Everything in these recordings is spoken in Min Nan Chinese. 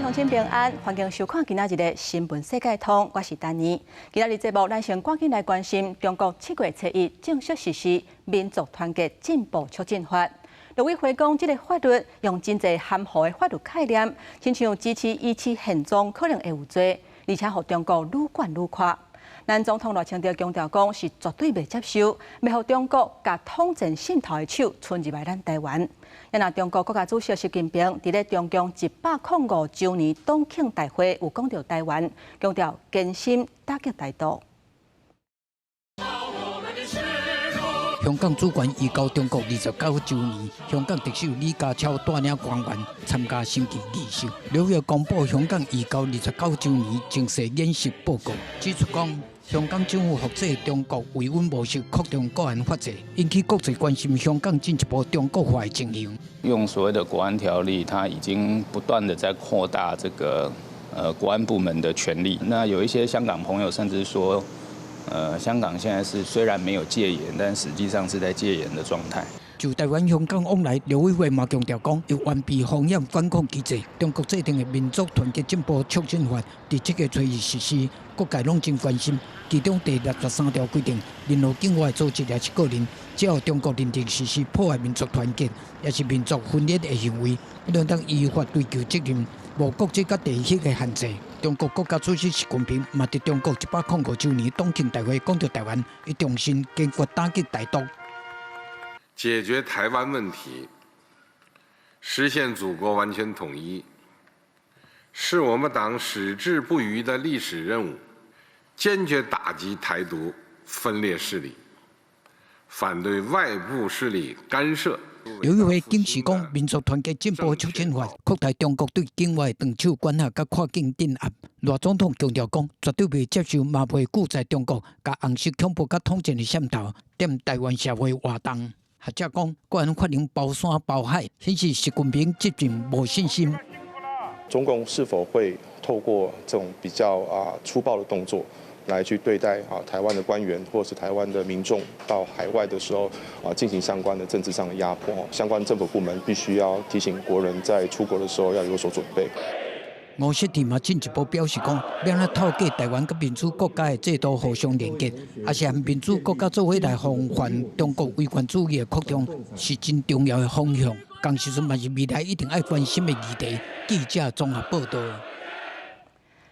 鄉親平安，歡迎收看今仔日的新聞世界通，我是丹妮。今仔日節目，咱先趕緊來關心中國7月初1正式實施民族團結進步促進法。陸委會講，這个法律用真濟含糊的法律概念，親像支持維持現狀可能會有罪，而且予中國愈管愈寬。咱總統賴清德強調講，是絕對袂接受，袂予中國共統戰滲透的手伸入來咱台灣。啊，若中國國家主席習近平佇咧中共105周年黨慶大會有講著台灣，強調堅心打擊台獨。香港主權移交中國29周年，香港特首李家超帶領官員參加升旗儀式。六月公布香港移交29周年情勢研析報告，指出講香港政府複製中國維穩模式，擴張國安法制，引起國際關心香港進一步中國化的情形。用所謂的國安條例，它已經不斷的在擴大這個國安部門的權力。那有一些香港朋友甚至說，香港現在是雖然沒有戒嚴，但實際上是在戒嚴的狀態。就台灣香港往來，陸委會嘛強調講，要完備風險管控機制。中國制定的民族團結進步促進法，佇7月初1實施，各界攏真關心。其中第63條規定，任何境外組織抑是個人，只要中國認定實施破壞民族團結，抑是民族分裂的行為，攏當依法追究責任，無國籍佮地域的限制。中國國家主席習近平嘛佇中國105周年黨慶大會講著台灣，伊重申堅決打擊台獨。解決台灣問題，實現祖國完全統一，是我們黨矢志不渝的歷史任務。堅決打擊台獨分裂勢力，反對外部勢力干涉。陸委會警示講，民族團結進步促進法擴大中國對境外長手管轄佮跨境鎮壓。賴總統強調講，絕對袂接受，嘛袂拒載中國共紅色恐怖佮統戰的滲透，踮台灣社會活動。學者講，國安法能包山包海，顯示習近平執政無信心。中共是否會透過這種比較粗暴的動作，來去對待台灣的官員或是台灣的民眾到海外的時候進行相關的政治上的壓迫，相關政府部門必須要提醒國人在出國的時候要有所準備。吳錫天嘛進一步表示講，欲按怎透過台灣佮民主國家的制度互相連結，抑是和民主國家做伙來防範中國威權主義的擴張，是真重要的方向。仝時陣嘛是未來一定愛關心的議題。記者綜合報道。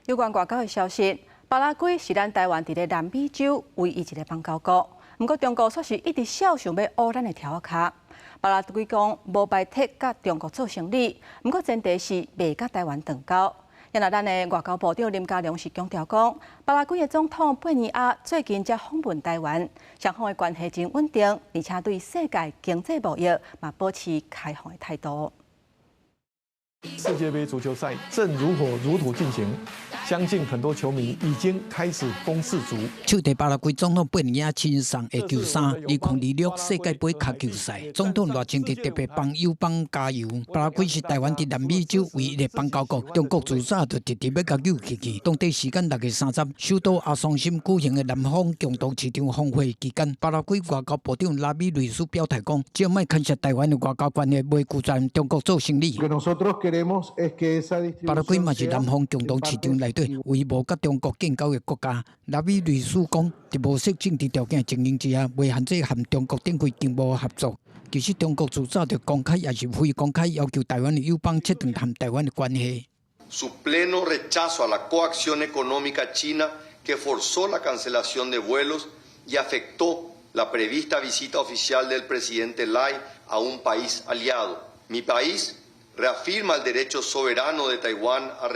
有關外交的消息，巴拉圭是咱台灣佇咧南美洲唯一一个邦交國，毋過中國煞是一直痟想欲烏咱的柱仔跤。巴拉圭講無排斥佮中國做生理，毋過前提是袂佮台灣斷交。啊若咱的外交部長林佳龍是強調講，巴拉圭的總統貝尼亞最近才訪問台灣，雙方的關係真穩定，而且對世界經濟貿易嘛保持開放的態度。世界盃足球賽正如火如荼進行，相信很多球迷已經開始瘋世足。手提巴拉圭總統貝尼亞親送的球衫，2026世界盃跤球賽，總統賴清德特別幫友邦加油。巴拉圭是台灣佇南美洲唯一的邦交國，中國自早就直直欲共扭去去。當地時間6月30，首都阿松森舉行的南方共同市場峰會期間，巴拉圭外交部長拉米雷斯表態講，只要莫牽涉台灣的外交關係，袂拒絕中國做生理。巴拉圭嘛是南方共同市場內底唯一無佮中國建交的國家。拉米雷斯講，佇無設政治條件的情形之下，袂限制和中國展開經貿合作。其實中國自早就公開抑是非公開要求台灣的友邦切斷和台灣的關係。 Su pleno rechazo a la coacción económica china que forzó la cancelación de vuelos y afectó la prevista visita oficial del presidente Lai a un país aliado. Mi país reafirma el derecho soberano de Taiwán a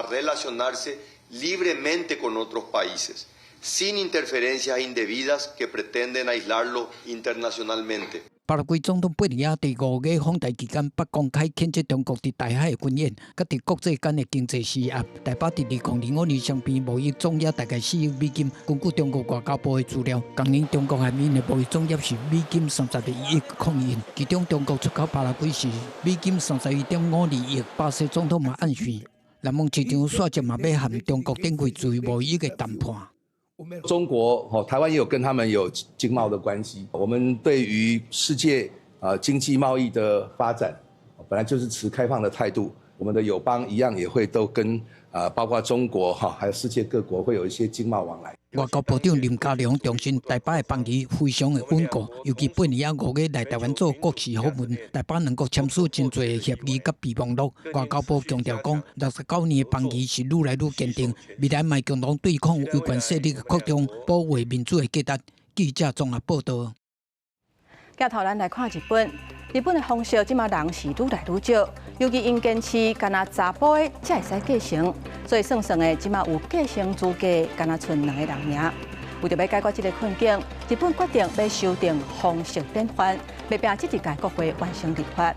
relacionarse libremente con otros países, sin interferencias indebidas que pretenden aislarlo internacionalmente. 巴拉圭總統貝尼亞佇5月訪台期間，捌公開譴責中國佇台海的軍演，佮佇國際間的經濟施壓。台北佇2025年雙邊貿易總額大概4億美金。根據中國外交部的資料，今年中國和𪜶的貿易總額是美金32億控億，其中中國出口巴拉圭是美金31.52億。巴西總統嘛暗示，南方市場煞接嘛欲和中國展開自由貿易的談判。中國哦，台灣也有跟他們有經貿的關係。我們對於世界經濟貿易的發展，本來就是持開放的態度。我我們的友邦一樣也會都跟包括中國哈，還有世界各國會有一些經貿往來。外交部長林佳龍重申，台巴的邦誼非常的穩固，尤其貝尼亞5月來台灣做國事訪問，台巴兩國簽署真濟協議佮備忘錄。外交部強調講，69年的邦誼是愈來愈堅定，未來嘛共同對抗威權勢力的擴張，保衛民主的價值。記者綜合報道。鏡頭咱來看日本，日本的皇室這馬人是愈來愈少，尤其𪜶堅持干焦查埔的才會使繼承，所以算算的這馬有繼承資格，干焦賰兩個人爾。為著欲解決這個困境，日本決定欲修訂皇室典範，欲拚這一屆國會完成立法。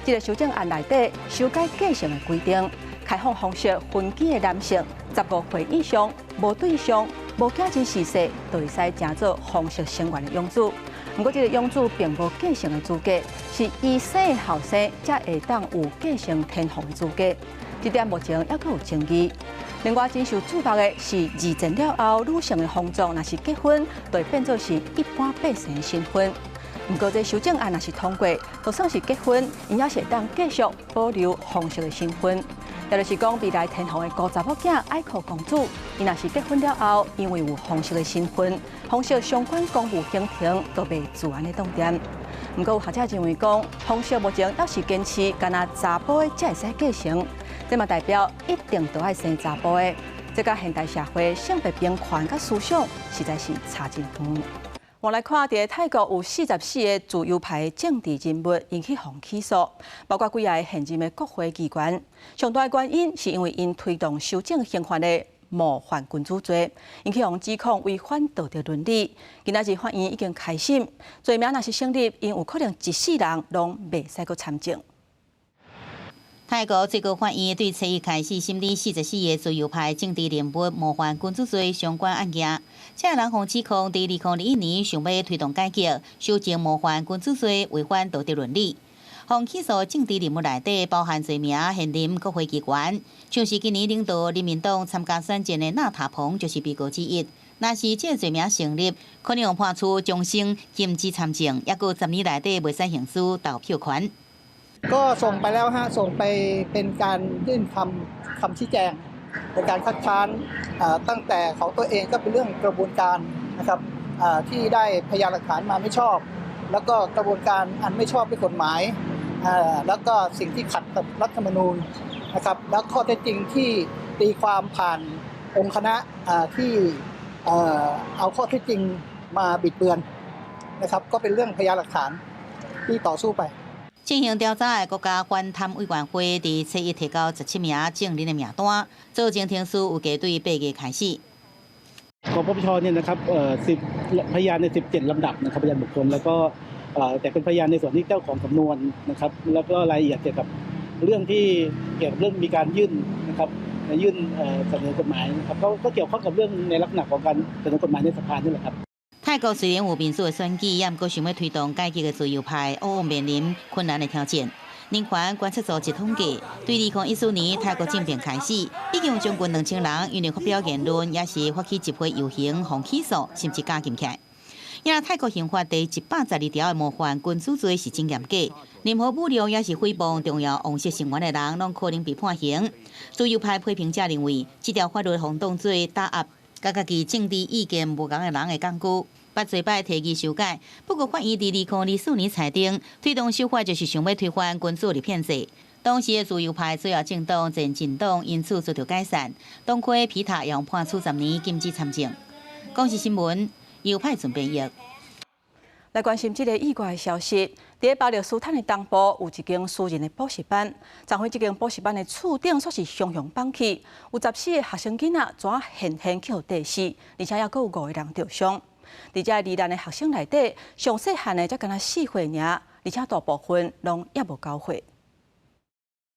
這個修正案內底修改繼承的規定，開放皇室分支的男性15歲以上無對象、無囝兒逝世，就會使成做皇室成員的養子。毋過，這個養子並無繼承的資格，是伊生的後生才會當有繼承天皇的資格。這點目前猶閣有爭議。另外，真受注目的是，二戰了後，女性的皇族若是結婚，就會變做是一般百姓的身份。毋過，這修正案若是通過，就算是結婚，𪜶猶是會當繼續保留皇室的身份。也就是講，未來天皇的孤查某囝愛珂公主，伊若是結婚了後，因為有皇室的身份，皇室相關公務行程都袂自然的當恬。毋過有學者認為講，皇室目前猶是堅持干焦查埔的才會使繼承，這嘛代表一定都愛生查埔的。這佮現代社會性別平權佮思想實在是差真遠。我來看，佇泰國有44個自由派政治人物𪜶去予起訴，包括幾个現任的國會議員。上大的原因是因為𪜶推動修正刑法的冒犯君主罪，𪜶去予指控違反道德倫理。今仔日法院已經開審，罪名若是成立，𪜶有可能一世人攏袂使閣參政。泰國最高法院對初一開始審理44個自由派政治人物冒犯君主罪相關案件，這个人予指控佇2021年想欲推動改革，修正冒犯君主罪，違反道德倫理。予起訴政治人物內底包含濟名現任國會議員，像是今年領導人民黨參加選戰的納塔蓬就是被告之一。若是這个罪名成立，可能予判處終身禁止參政，抑閣10年內底袂使行使投票權。 ก็ส่งไปแล้วฮะส่งไปเป็นการยื่นคำคำชี้แจงในการคัดค้านตั้งแต่ของตัวเองก็เป็นเรื่องกระบวนการนะครับที่ได้พยานหลักฐานมาไม่ชอบ แล้วก็กระบวนการอันไม่ชอบด้วยกฎหมายแล้วก็สิ่งที่ขัดกับรัฐธรรมนูญนะครับแล้วข้อเท็จจริงที่ตีความผ่านองค์คณะที่เอาข้อเท็จจริงมาบิดเบือนนะครับก็เป็นเรื่องพยานหลักฐานที่ต่อสู้ไป 進行調查的國家反貪委員會佇初一提交17名證人的名單，做證程序預計對8月開始。 ปปชเนี่ยนะครับสิบพยานใน17ลำดับนะครับพยานบุคคลแล้วก็แต่เป็นพยานในส่วนที่เจ้าของสำนวนนะครับแล้วก็รายละเอียดเกี่ยวกับเรื่องที่เกี่ยวกับเรื่องมีการยื่นนะครับยื่นเสนอกฎหมายนะครับก็เกี่ยวข้องกับเรื่องในลักษณะของการเสนอกฎหมายในสภานี่แหละครับ 泰國雖然有民主的選舉，也毋過想欲推動改革的自由派，往往面臨困難的挑戰。人權觀察組織統計，對2014年泰國政變開始，已經有將近2000人因為發表言論，抑是發起集會遊行，予起訴，甚至監禁起來。因為泰國刑法第112條的冒犯君主罪是真嚴格，任何侮辱抑是誹謗重要王室成員的人，攏可能被判刑。自由派批評者認為，這條法律予當做打壓佮家己政治意見無仝的人的工具。捌濟擺提議修改，不過法院佇2024年裁定，推動修法就是想欲推翻君主立憲制。當時的自由派主要政黨前進黨因此遭著解散，黨魁皮塔予判處10年禁止參政。公視新聞，尤派準編譯。來關心這个意外的消息，佇巴勒斯坦的東部有一間私人的補習班，昨昏這間補習班的厝頂煞是雄雄崩去，有14個學生囡仔怎現現去予硩死，而且猶閣有五個人著傷。佇這罹難的學生內底，上細漢的才干焦4歲爾，而且大部分攏猶無9歲。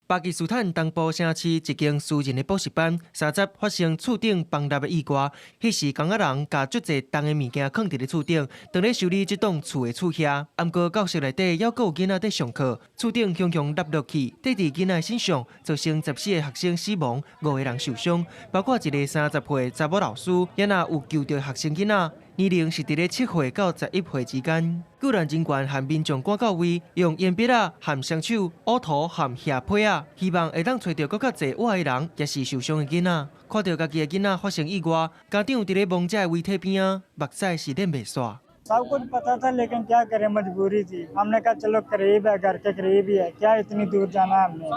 巴基斯坦東部城市一間私人的補習班，30發生厝頂崩塌的意外。彼時工仔人共足濟重的物件囥佇咧厝頂，當咧修理這棟厝的厝瓦。毋過教室內底猶閣有囡仔佇上課，厝頂雄雄塌落去，硩佇囡仔身上，造成14個學生死亡，五個人受傷，包括一個30歲查某老師，也若有救著學生囡仔，年齡是佇咧7歲到11歲之間。救難人員和民眾趕到位，用鉛筆仔含雙手烏塗含瓦被仔，希望會當揣著閣較濟活的人，抑是受傷的囡仔。看著家己的囡仔發生意外，家長佇咧亡者的遺體邊仔，目屎是忍袂煞。 सब कुछ पता था लेकिन क्या करें मजबूरी थी। हमने कहा चलो करीब है, घर के करीब ही है, क्या इतनी दूर जाना है हमने,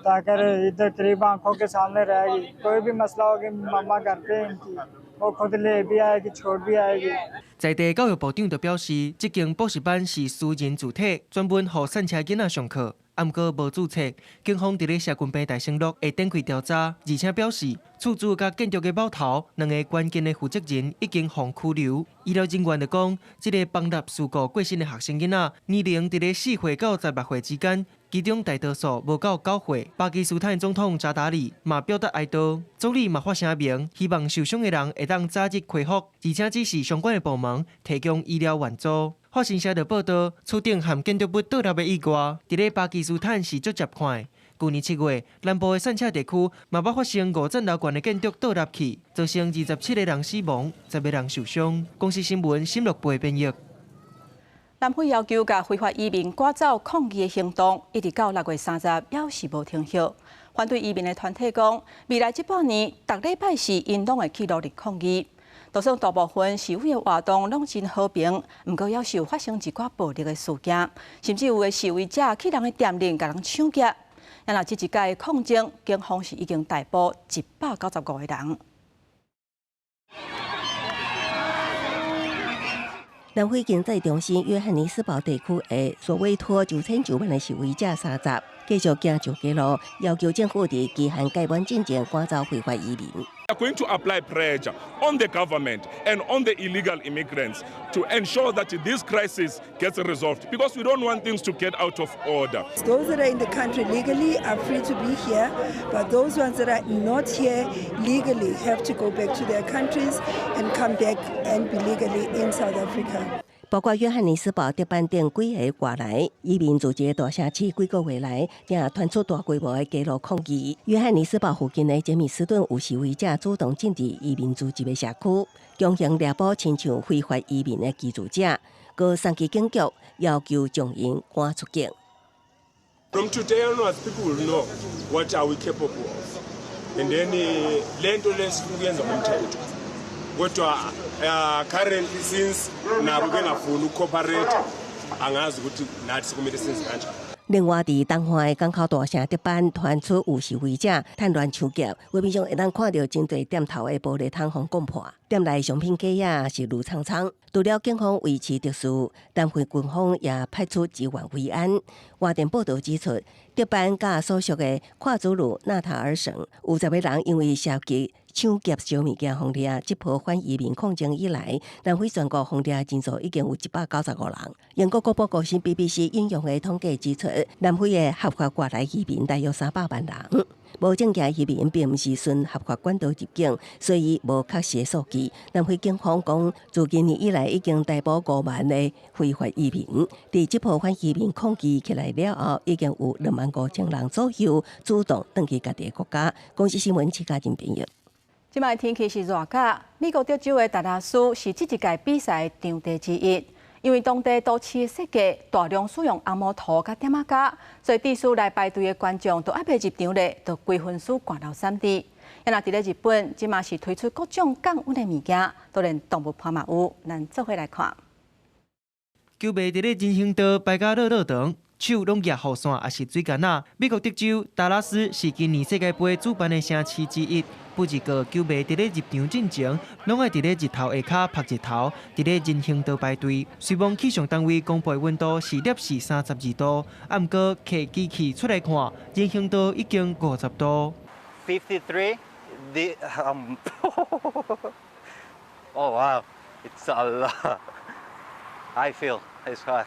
ताकि इधर करीब आंखों के सामने रहेगी, कोई भी मसला होगी मम्मा घर पे इनकी, वो खुद ले भी आएगी छोड़ भी आएगी。在地教育部長就表示，這間補習班是私人自體，專門予散車囡仔上課，毋過無註冊。警方佇咧社群平台承諾會展開調查，而且表示，厝主佮建築的某頭兩个關鍵的負責人已經予拘留。醫療人員就講，這个崩塌事故過身的學生囡仔，年齡佇咧4歲到16歲之間，其中大多數無到9歲。巴基斯坦總統扎達里嘛表達哀悼，總理嘛發聲明，希望受傷的人會當早日恢復，而且指示相關的部門提供醫療援助。法新社就報道，厝頂和建築物倒塌的意外，佇咧巴基斯坦是足捷看的。舊年7月，南部的散車地區嘛捌發生5層樓懸的建築倒塌去，造成27個人死亡，10個人受傷。公視新聞沈樂貝編譯。南非要求共非法移民趕走抗議的行動，一直到6月30，猶是無停歇。反對移民的團體講，未來這半年，逐禮拜四𪜶攏會去努力抗議。就算大部分示威的活動攏真和平，毋過猶是有發生一寡暴力的事件，甚至有的示威者去人的店裡共人搶劫。啊若這一屆抗爭，警方是已經逮捕195個人。南非經濟中心約翰尼斯堡地區的索維托9,9萬的示威者30，繼續行上街路，要求政府佇期限屆滿進前趕走非法移民。 We are going to apply pressure on the government and on the illegal immigrants to ensure that this crisis gets resolved, because we don't want things to get out of order. Those that are in the country legally are free to be here, but those ones that are not here legally have to go back to their countries and come back and be legally in South Africa. 包括約翰尼斯堡、德班等幾个外來移民聚集大城市，幾個月來，定傳出大規模的街路抗議。約翰尼斯堡附近的傑米斯頓有示威者主動進入移民聚集的社區，強行掠捕親像非法移民的居住者，閣送去警局，要求將𪜶趕出境。 From today onwards, people will know what are we capable of, and then le nto le sifuna ukuyenza ngomthetho. Kodwa currently since nabo bengafuni ukucooperate, angazi ukuthi nathi kumele senze kanjani. 另外，佇東岸的港口大城德班傳出有示威者趁亂搶劫，畫面上會當看著真濟店頭的玻璃窗予摃破，店內商品架仔是亂蒼蒼。除了警方維持秩序，南非軍方也派出支援維安。外電報道指出，德班佮所屬的誇祖魯納塔爾省有10個人因為涉及搶劫燒物件予掠，這波反移民抗爭以來，南非全國予掠人數已經有195人。英國廣播公司 BBC 引用的統計指出，南非的合法外來移民大約300萬人，無證件移民並毋是循合法管道入境，所以無確實的數據。南非警方講，自今年以來已經逮捕5萬个非法移民。佇這波反移民抗議起來了後，已經有2萬5千人左右主動轉去家己的國家。公視新聞徐嘉仁編譯。這擺天氣是熱甲，美國德州的達拉斯是這一屆比賽場地之一。因為當地都市的設計大量使用紅毛塗佮點仔膠，所以致使來排隊的觀眾都猶未入場咧，就規身軀汗流潲滴。啊若佇咧日本，這馬是推出各種降溫的物件，都連動物伴嘛有，咱做伙來看。球迷佇咧人行道排甲落落長，手攏舉雨傘，抑是水矸仔。美國德州達拉斯是今年世界盃主辦的城市之一。不過球迷佇咧入場進前，攏愛佇咧日頭下跤曝日頭，佇咧人行道排隊。雖罔氣象單位公布溫度是攝氏32度，毋過提機器出來看，人行道已經50度。 53, oh wow, it's a lot. I feel it's hot.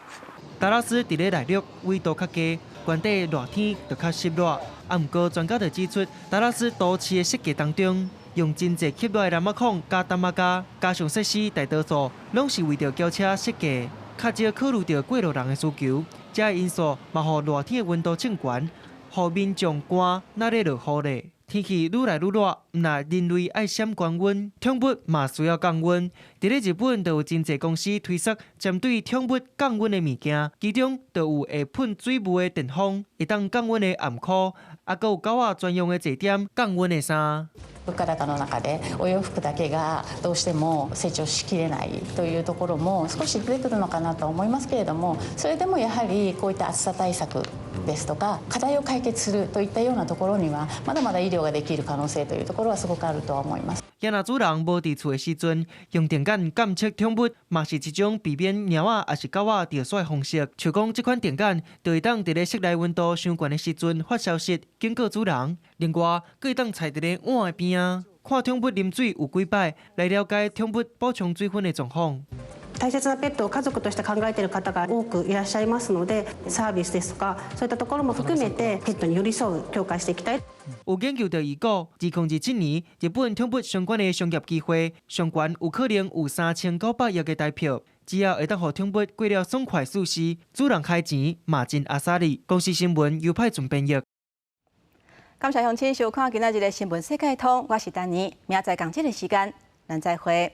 達拉斯佇咧內陸緯度較低，原底熱天就較濕熱。啊，毋過專家就指出，達拉斯都市的設計當中，用真濟吸熱的藍仔孔佮點仔膠，加上設施大多數攏是為著轎車設計，較少考慮著過路人的需求。這个因素嘛，予熱天的溫度升懸，予民眾寒若咧落雨咧。天氣愈來愈熱，毋但人類愛閃降溫，寵物嘛需要降溫。佇咧日本，就有真濟公司推出針對寵物降溫的物件，其中就有會噴水霧的電風，會當降溫的頷箍，抑閣有狗仔專用的坐墊降溫的衫。物価高の中でお洋服だけがどうしても成長しきれないというところも少し出てくるのかなと思いますけれども、それでもやはりこういった暑さ対策ですとか課題を解決するといったようなところにはまだまだ医療ができる可能性というところはすごくあるとは思います。若若主人無佇厝的時陣，用電桿監測寵物，嘛是一種避免貓仔抑是狗仔著痧的方式。像講這款電桿，就會當佇咧室內溫度傷懸的時陣發消息警告主人。另外，閣會當踩佇咧碗的邊仔，看寵物啉水有幾擺，來了解寵物補充水分的狀況。大切なペットを家族として考えている方が多くいらっしゃいますので、サービスですとかそういったところも含めてペットに寄り添う強化していきたい。有研究就預估，2027年日本寵物相關的商業機會，上懸有可能有3900億的台票。只要會當予寵物過了爽快舒適，主人開錢嘛真阿莎力。公視新聞尤派準編譯。感謝鄉親收看今仔日的新聞世界通，我是丹妮，明仔載仝這个時間，咱再會。